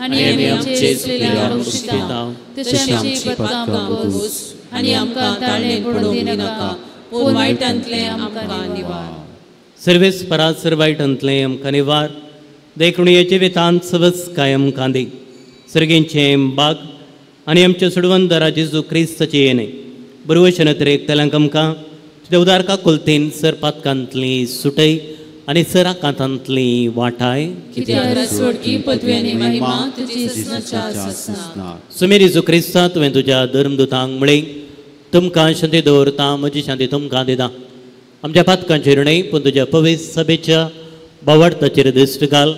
आनी आमी आमचे चुकलेल्यांक बक्षिता तशी आमची पथकां बगोस आनी आमकां ताळणें पडूंक दिनाका, पूण वायटांतलें आमकां निवार. सर्वेस परासर वायटांतलें आमकां निवार. देखून हे जिवितांत सवस कायम कांदी सर्गींचें बाग आनी आमच्या सुडवंदरा जेजू क्रिस्ताचें येणें बरवशेन तरेक तेलांक आमकां तुज्या उदार काकुलतीन सर पातकांतली सुटय आनी सर आकांतांतली वाटाय. सुमेर जेजू क्रिस्ता तुवें तुज्या धर्मदुतांक म्हळें तुमकां शांती दवरता म्हजी शांती तुमकां दिता. आमच्या पातकांचेर न्हय पूण तुज्या पवित्र सभेच्या बावडताचेर दिश्ट घाल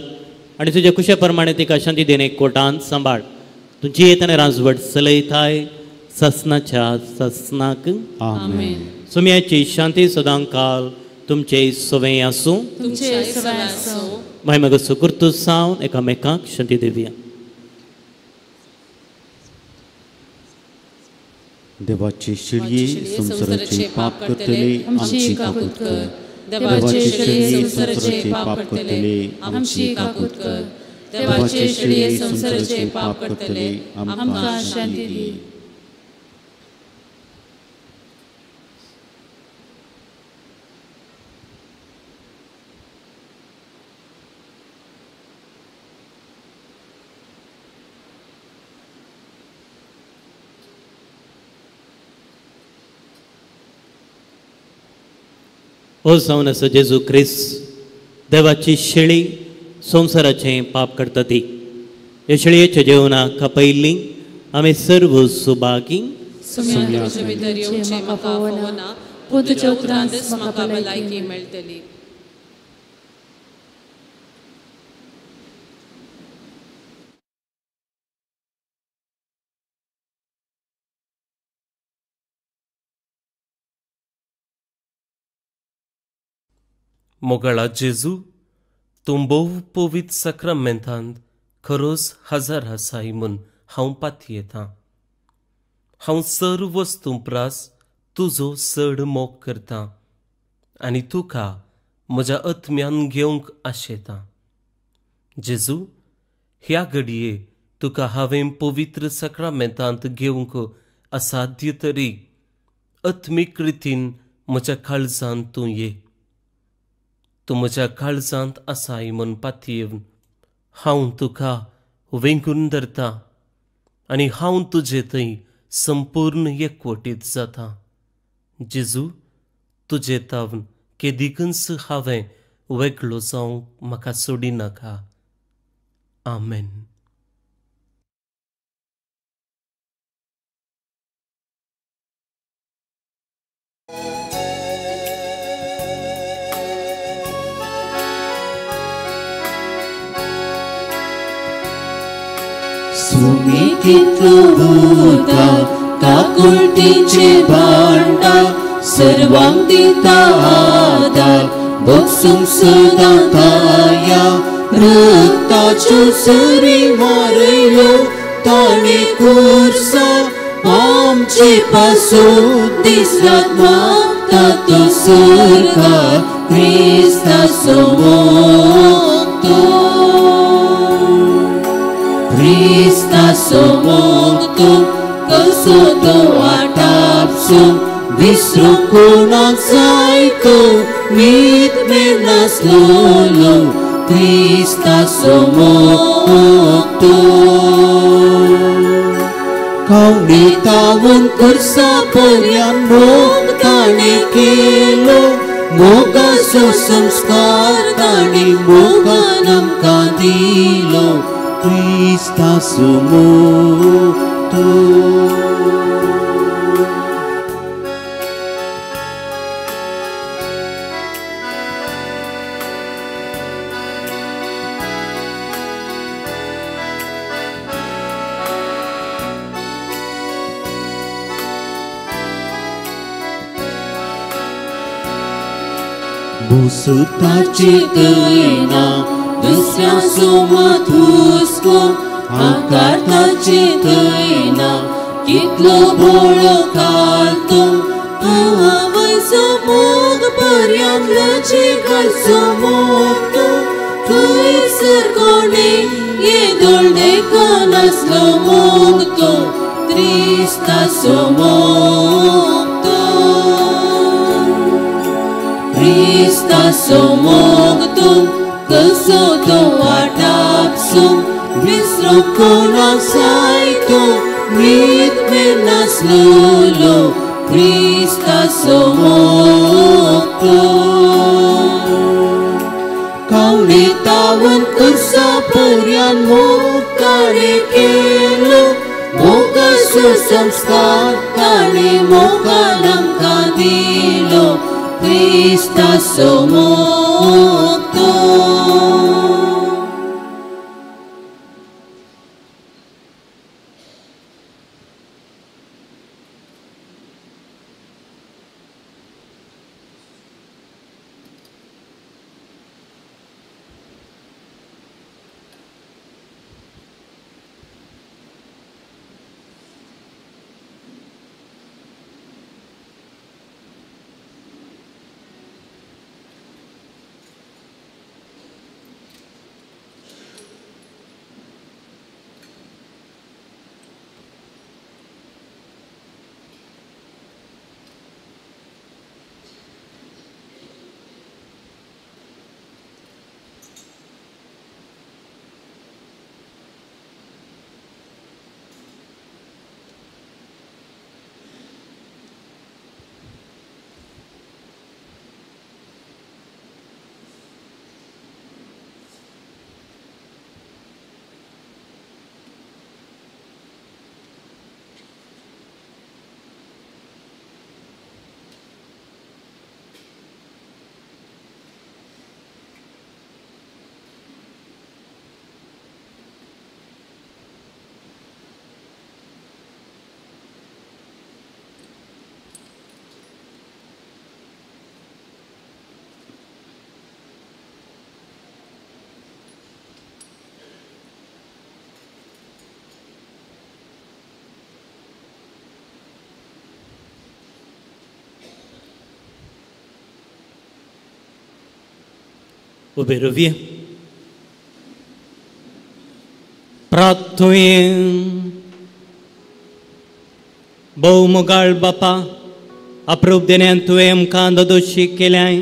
आनी तुज्या कुशा प्रमाणे तिका शांती देणे कोटान सांबाळ. तुजी येतना राजवट चलयताय ससनाच्या ससनाक. आमेन. सुम्याची शांती सदां काल तुमचे सवय आसूं. माय मग सुकुर्तू सावन एकामेकांक शांती दिवया. देवाची शिळये संवसाराचे पाप करतले आमची काकूत कर. देवाची शिळये संवसाराचे पाप करतले आमची काकूत कर. देवाचे शिळये संवसाराचे पाप करतले आमकां शांती दी. ओ जावन आसा जेजू क्रिस्त देवाची शेळी संवसाराचें पाप करता ती ह्या शेळयेच्या जेवणाक खपयल्ली आमी सर्व सुभागी. मोगाळा जेजू तूं भोव पवित्र साक्रामेंतांत खरोच हजर आसाय म्हूण हांव पातयेतां. हांव सर्व वस्तूं प्रास तुजो चड मोग करतां आनी तुका म्हज्या आत्म्यान घेवंक आशेतां. जेजू ह्या घडये तुका हांवें पवित्र साक्रामेंतांत घेवंक असाध्य तरी आत्मीक रितीन म्हज्या काळजांत तूं ये. तूं म्हज्या काळजांत आसाय म्हूण पातयेवन हांव तुका वेंगून धरता आनी हांव तुजे थंय संपूर्ण एकवटीत जाता. जेजू तुजे तावन केदिकूच हांवें वेगळो जावंक म्हाका सोडिनाका. आमेन. सुमी कितलो भूता काकुळटीचे भांडार सर्वांक दिता आदार बक्षूंक सदां दया रक्ताच्यो सरी मारयल्यो ताणें खुर्सा आमचे पासून दीस रात मागता तो सरकार क्रिस्ताचो मोग तो क्रिस्ताचो मोग तो कसो तो आटापसो विसरूंक कोणाक जाय तो मीत मेळनासलोलो क्रिस्ताचो मोग तो खावणी तावून खुर्सा पर्यान मोग ताणें केलो मोगाचो संस्कार ताणें मोगान आमकां दिलो क्रिस्ताचो मोग तो. मुसुताची तयना दुसऱ्या सोमत हुस्को आकारताची तयना कितलो भोळो घालतो आवयचो मोग पर्यांत लजे घालचो मोग तो थंयसर कोणें येदोळ देखनासलो मोग तो क्रिस्ताचो मोग तो क्रिस्ताचो मोग तो कसो तो वाट कोणा जायतो न्हीद मेळनासलो क्रिस्ताचो मोग तो. कावणे तावन कुर्सा पर्यान मोग ताणें केलो, मोगाचो संस्कार ताणें मोगान आमकां दिलो, क्रिस्ताचो मोग तो. उबे रवया. प्रार्थुये. भोव मोगाळ बापा, अप्रूप देण्यान तुवें आमकां ददोशी केल्याय.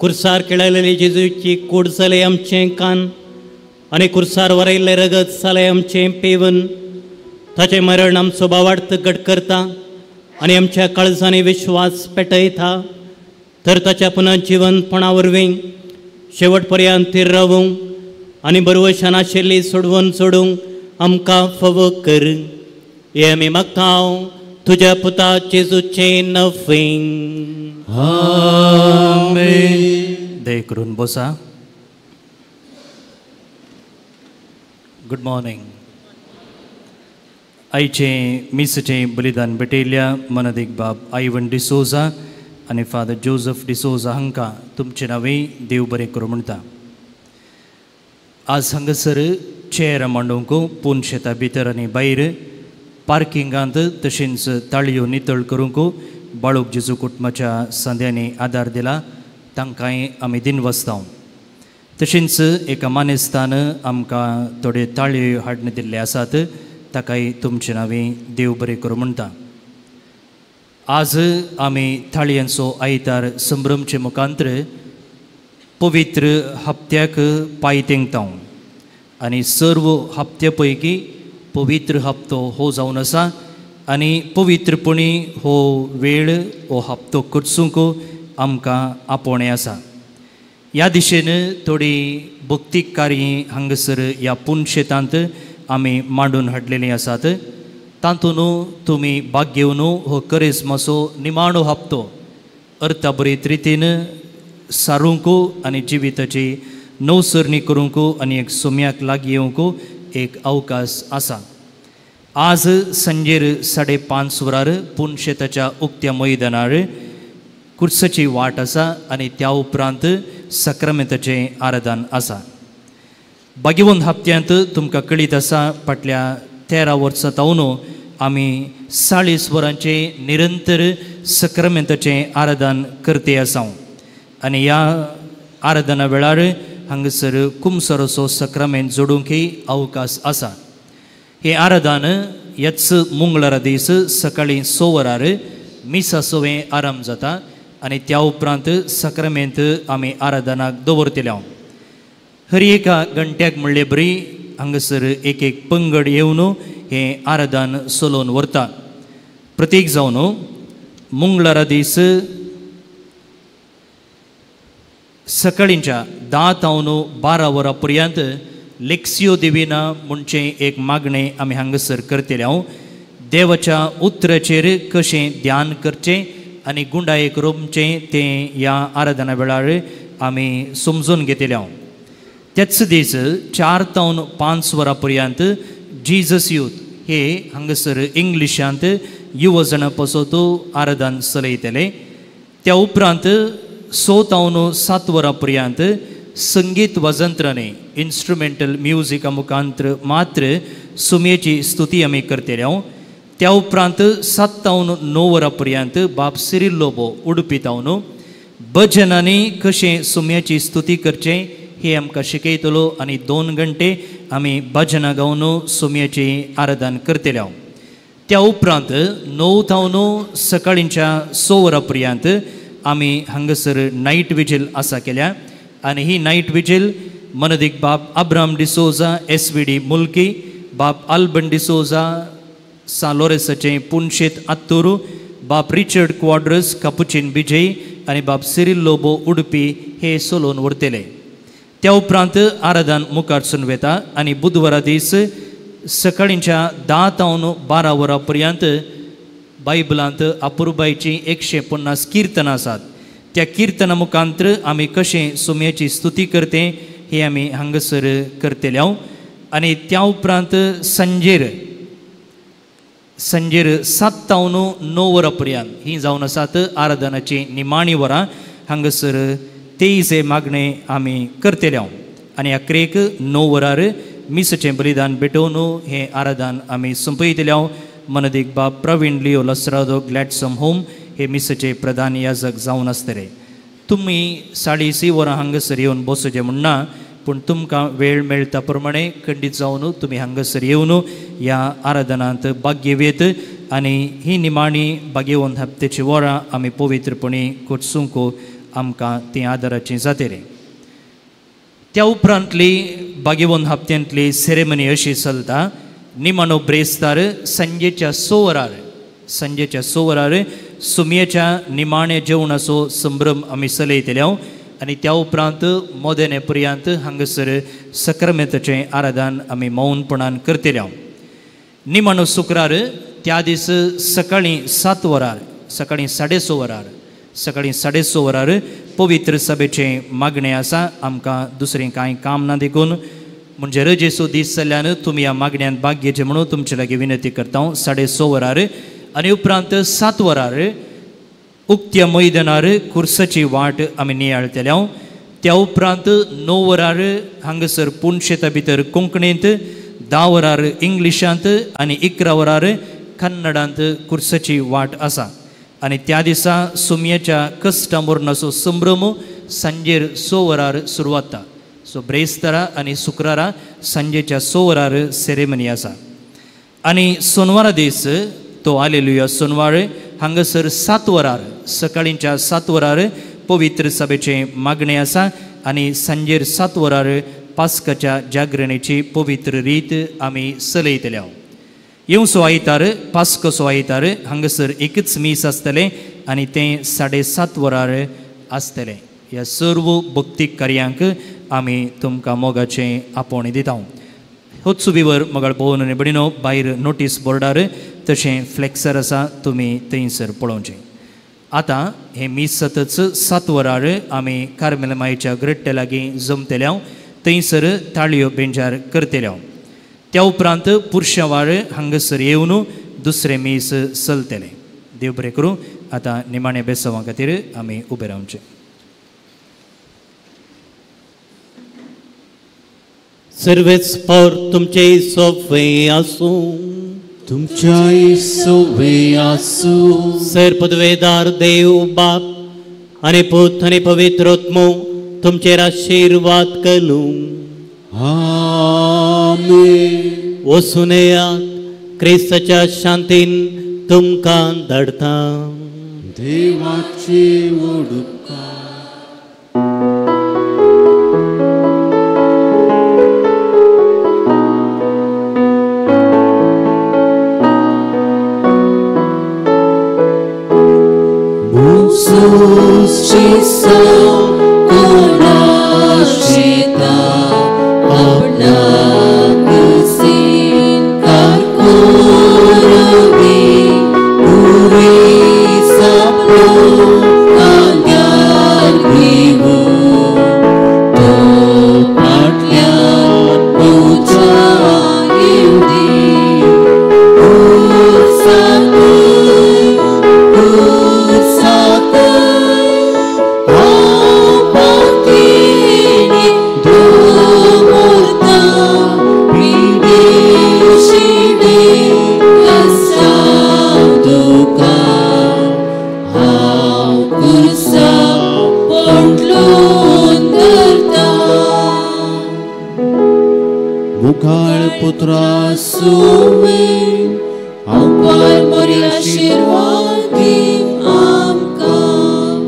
कुर्सार खेळयलेली जेजूची कूड जालें आमचें कान आनी कुर्सार वरयल्लें रगत जालें आमचें पेवन. ताचें मरण आमचो भावार्थ घट करता आनी आमच्या काळजांनी विश्वास पेटयता. तर ताच्या पुनर्जिवनपणा वरवीं शेवट पर्यंत थीर रावूंक आनी बरवशान आशिल्ली सोडवून सोडूंक आमकां फावो कर. हें आमी मागता तुज्या पुता जेजूचें नफींग. आमेन. दया करून बसा. Good morning. आयचें मिसाचें बलिदान भेटयल्ल्या मनदीक बाब आयवन डिसोजा आनी फादर जोजफ डिसोजा हांकां तुमचें नांवें देव बरें करूं म्हणटा. आज हांगासर चेर मांडूंक पूण शेता भितर आनी भायर पार्किंगांत तशेंच ताळयो नितळ करूंक बाळूक जेजू कुटुंबाच्या सांद्यांनी आदार दिला, तांकांय आमी दिनवासता. तशेंच एका मानेस्तान आमकां थोड्यो ताळयो हाडून दिल्ले आसात, ताकाय तुमचें नांवें देव बरें करूं म्हणटा. आज आमी थाळयांचो आयतार संभ्रमचे मुखांत्र पवित्र हप्त्याक पांय तेंकता आनी सर्व हप्त्या पैकी पवित्र हप्तो हो जावन आसा आनी पवित्रपणी हो वेळ हो हप्तो करचूंक आमकां आपोवणें आसा. ह्या दिशेन थोडी भक्तीक कार्य हांगासर ह्या पुनशेतांत आमी मांडून हाडलेलीं आसात. तातूंत तुमी भाग घेवन हो करेजमाचो निमाणो हप्तो अर्थाबरीत रितीन सारूंक आनी जिविताची नवसरणी करूंक आनी एक सोम्याक लागीं येवंक एक अवकाश आसा. आज सांजेर 5:30 वरार पुनशेताच्या उक्त्या मैदानार कुर्साची वाट आसा आनी त्या उपरांत साक्रामेंताचें आराधन आसा. बागेवन हप्त्यांत तुमकां कळीत आसा फाटल्या 13 वर्सां तावन आमी 40 वरांचें निरंतर साक्रामेंताचें आराधन करते आसा आनी ह्या आराधना वेळार हांगासर कुमसरोचो साक्रामेंत जोडूंकय अवकाश आसा. हें आराधन ह्याच मंगळारा दीस सकाळीं 6 वरार मिसा सवें आरंभ जाता आनी त्या उपरांत साक्रामेंत आमी आराधनाक दवरतले. हर एका घंट्याक म्हणले बरी हांगासर एक एक पंगड येवन हें आराधन चलोवन व्हरता. प्रतीक जावन मंगळारा दीस सकाळींच्या 10 तावन 12 वरां पर्यंत लेक्सियो दिविना म्हणचें एक मागणें आमी हांगासर करतले. हांव देवाच्या उतराचेर कशें ध्यान करचें आनी गुंडायेक रोमचें तें ह्या आराधना वेळार आमी समजून घेतले. हांव त्याच दीस 4 तावन 5 वरां पर्यंत जीजस यूथ हे हांगासर इंग्लिशांत युवजणां पासत आराधन चलयतले. त्या उपरांत 6 तावन 7 वरां पर्यंत संगीत वाजंत्रांनी इन्स्ट्रुमेंटल म्युजिका मुखांत्र मात्र सुमयेची स्तुती आमी करतले. हांव त्या उपरांत 7 तावन 9 वरां पर्यंत बाप सिरील लोबो उडपी तावन भजनांनी कशें सुमयेची स्तुती करचें हें आमकां शिकयतलो आनी 2 घंटे आमी भजनां गावन सुमयेची आराधन करतले. हांव त्या उपरांत 9 तावन सकाळींच्या 6 वरां पर्यंत आमी हांगासर नायट विजील आसा केल्या आनी ही नायट विजील मनदीक बाप अब्राम डिसोजा SVD Mulki, बाप आल्बन डिसोजा सान लोरेसाचें पुनशेत आत्तुरू, बाप रिचर्ड क्वाड्रस कापुचीन बिजय आनी बाप सिरील लोबो उडपी हे चलोवन व्हरतले. त्या उपरांत आराधन मुखारसून वेता आनी बुधवारा दीस सकाळींच्या 10 तावन 12 वरां पर्यंत बायबलांत अपुरबायचीं 150 किर्तनां आसात. त्या किर्तना मुखांत्र आमी कशें सुमयेची स्तुती करते हें आमी हांगासर करतले. हांव आनी त्या उपरांत सांजेर 7 तावन 9 वरां पर्यंत ही जावन आसात आराधनाची निमाणी वरां हांगासर 23 मागणें आमी करतले. हांव आनी अकरेक 9 वरार मिसाचें बलिदान भेटोवन हें आराधन आमी सोंपयतले. हांव मनदीक बाप प्रवीण लियो लसरादो ग्लॅडसम होम हे मिसाचे प्रधान याजक जावन आसतले. तुमी 6:30 वरां हांगासर येवन बसचें म्हण ना, पूण तुमकां वेळ मेळटा प्रमाणे खंडीत जावन तुमी हांगासर येवन ह्या आराधनांत भाग्यवेत आनी ही निमाणी भाग्यवंत हप्तेची वरां आमी पवित्रपणी कोटसूंक आमकां ती आदाराची जातली. त्या उपरांतली भाग्यवंत हप्त्यांतली सेरेमनी अशी चलता. निमाणो ब्रेस्तार सांजेच्या 6 वरार, सांजेच्या 6 वरार सुमयेच्या निमाणे जेवणाचो संभ्रम आमी चलयतले. हांव आनी त्या उपरांत मोदेने पर्यंत हांगासर सक्रामेंताचें आराधन आमी मौनपणान करतले. हांव निमाणो शुक्रार त्या दीस सकाळीं 7 वरार, सकाळीं 6:30 वरार, सकाळीं 6:30 वरार पवित्र सभेचें मागणें आसा. आमकां दुसरें कांय काम ना देखून म्हणजे रजेचो दीस जाल्ल्यान तुमी ह्या मागण्यांत भाग घेवचें म्हणून तुमचे लागीं विनंती करता. हांव 6:30 वरार आनी उपरांत 7 वरार उक्त्या मैदानार कुर्साची वाट आमी नियाळतले. हांव त्या उपरांत 9 वरार हांगासर पुनशेता भितर कोंकणींत, 10 वरार इंग्लिशांत आनी 11 वरार कन्नडांत कुर्साची वाट आसा. आनी त्या दिसा सुमयेच्या कश्टा मरणाचो संभ्रम सांजेर 6 वरार सुरवात. सो ब्रेस्तारा आनी शुक्रारा सांजेच्या 6 वरार सेरेमनी आसा. आनी सोनवारा दीस तो आलेलुया सोनवार हांगासर 7 वरार, सकाळींच्या 7 वरार पवित्र सभेचें मागणें आसा आनी सांजेर 7 वरार पास्काच्या जागरणेची पवित्र रीत आमी चलयतले. हांव येवचो आयतार पास्कोचो आयतार हांगासर एकच मीस आसतलें आनी तें 7:30 वरार आसतलें. ह्या सर्व भक्तीक कार्यांक आमी तुमकां मोगाचें आपोवणें दिता. होच विवर मगाळ पळोवन आनी भयणीनो भायर नोटीस बोर्डार तशें फ्लेक्सर आसा, तुमी थंयसर पळोवचें. आतां हें मीस जातच 7 वरार आमी कार्मेल मायच्या ग्रट्टे लागीं जमतले. हांव थंयसर ताळयो बेंजार करतले. हांव त्या उपरांत पुरशावार हांगासर येवन दुसरें मीस चलतलें. देव बरें करूं. आतां निमाणे बेसांवा खातीर आमी उबे रावचें. सर्वेच पावर तुमचे सोवे आसूं, तुमच्याय सोवे आसूं. सर पदवेदार देव बाप आनी पूत आनी पवित्र आत्मो तुमचेर आशिर्वाद करूं. आमेन. वचून येयात, क्रिस्ताच्या शांतीन तुमकां धाडटा. देवाची उपकार. Cruciso conoscita आपणाक सिनकार करुंदी दुयेंस आपलो कांद्यार घेवन तो फाटल्यान पोवच्या येवंदी. मुखाळ पुत्रा सुवे हांव मोरी आशिर्वाद दी आमकां.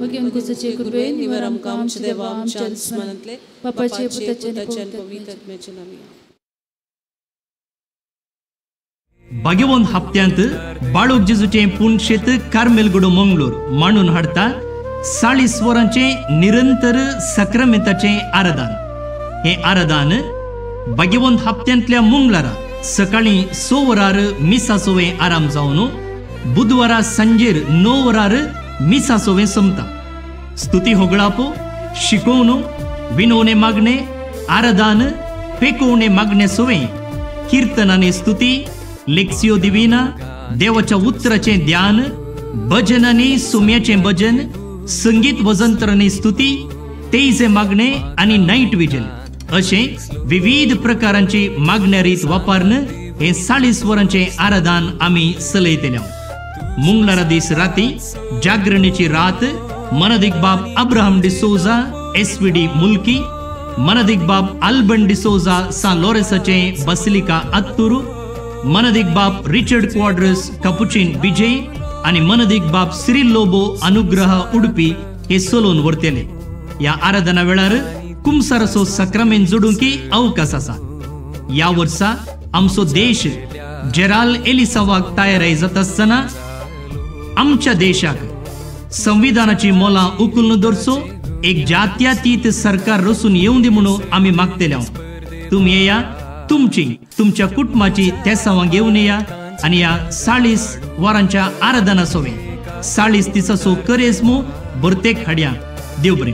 भगवंताचे कृपेन निवर आमकां आमच्या देवा आमच्या दुस्मानांतले बापाचे पुताचे आणि पवित्र आत्म्याचे नांवान. भाग्यवंत हप्त्यांत बाळूक जेजूचें पुणशेत कार्मेलगुडो मंगळूर मांडून हाडटा 40 वरांचें निरंतर सक्रामेंताचें आराधन. हें आराधन भाग्यवंत हप्त्यांतल्या मंगळारा सकाळीं 6 वरार मिसासोवें आराम जावन बुधवारा सांजेर 9 वरार मिसासोवें सोंपता. स्तुती होगळापो, शिकोवणो, विनवणे मागणे, आराधन, पेकोवणे मागणे सोवें, किर्तनाने स्तुती, लेक्सियो दिविना, देवाच्या उतराचें ध्यान, भजनांनी सुम्याचें भजन, संगीत वजंत्रांनी स्तुती, तेजे मागणे आनी नायट विजल अशें विविध प्रकारांची मागण्या रीत वापरून हे 40 वरांचें आराधन आमी चलयतले. मंगळारा दीस राती जागरणीची रात मनदीक बाब अब्राहम डिसोजा SVD Mulki, मनदीक बाब अल्बन डिसोजा सान लोरेसाचें बसिलिका अत्तुरू, मनदीक बाब रिचर्ड क्वाड्रस कपुचीन विजय आनी मनदीक बाब सिरिल लोबो अनुग्रह उडपी हे चलोवन व्हरतले. ह्या आराधना वेळार कुमसाराचो सक्रामेंत जोडूंक अवकाश आसा. ह्या वर्सा आमचो देश जेराल एलिसावाक तयाराय जाता आसतना आमच्या देशाक संविधानाची मोलां उखलून दवरचो एक जात्यातीत सरकार रचून येवंदी म्हणून आमी मागतले. तुमी येया, तुमची तुमच्या कुटुंबाची तेसांवां घेवन येया आनी ह्या 40 वरांच्या आराधना सोवे 40 दिसाचो करेज्मो भरतेक हाडया. देव बरें.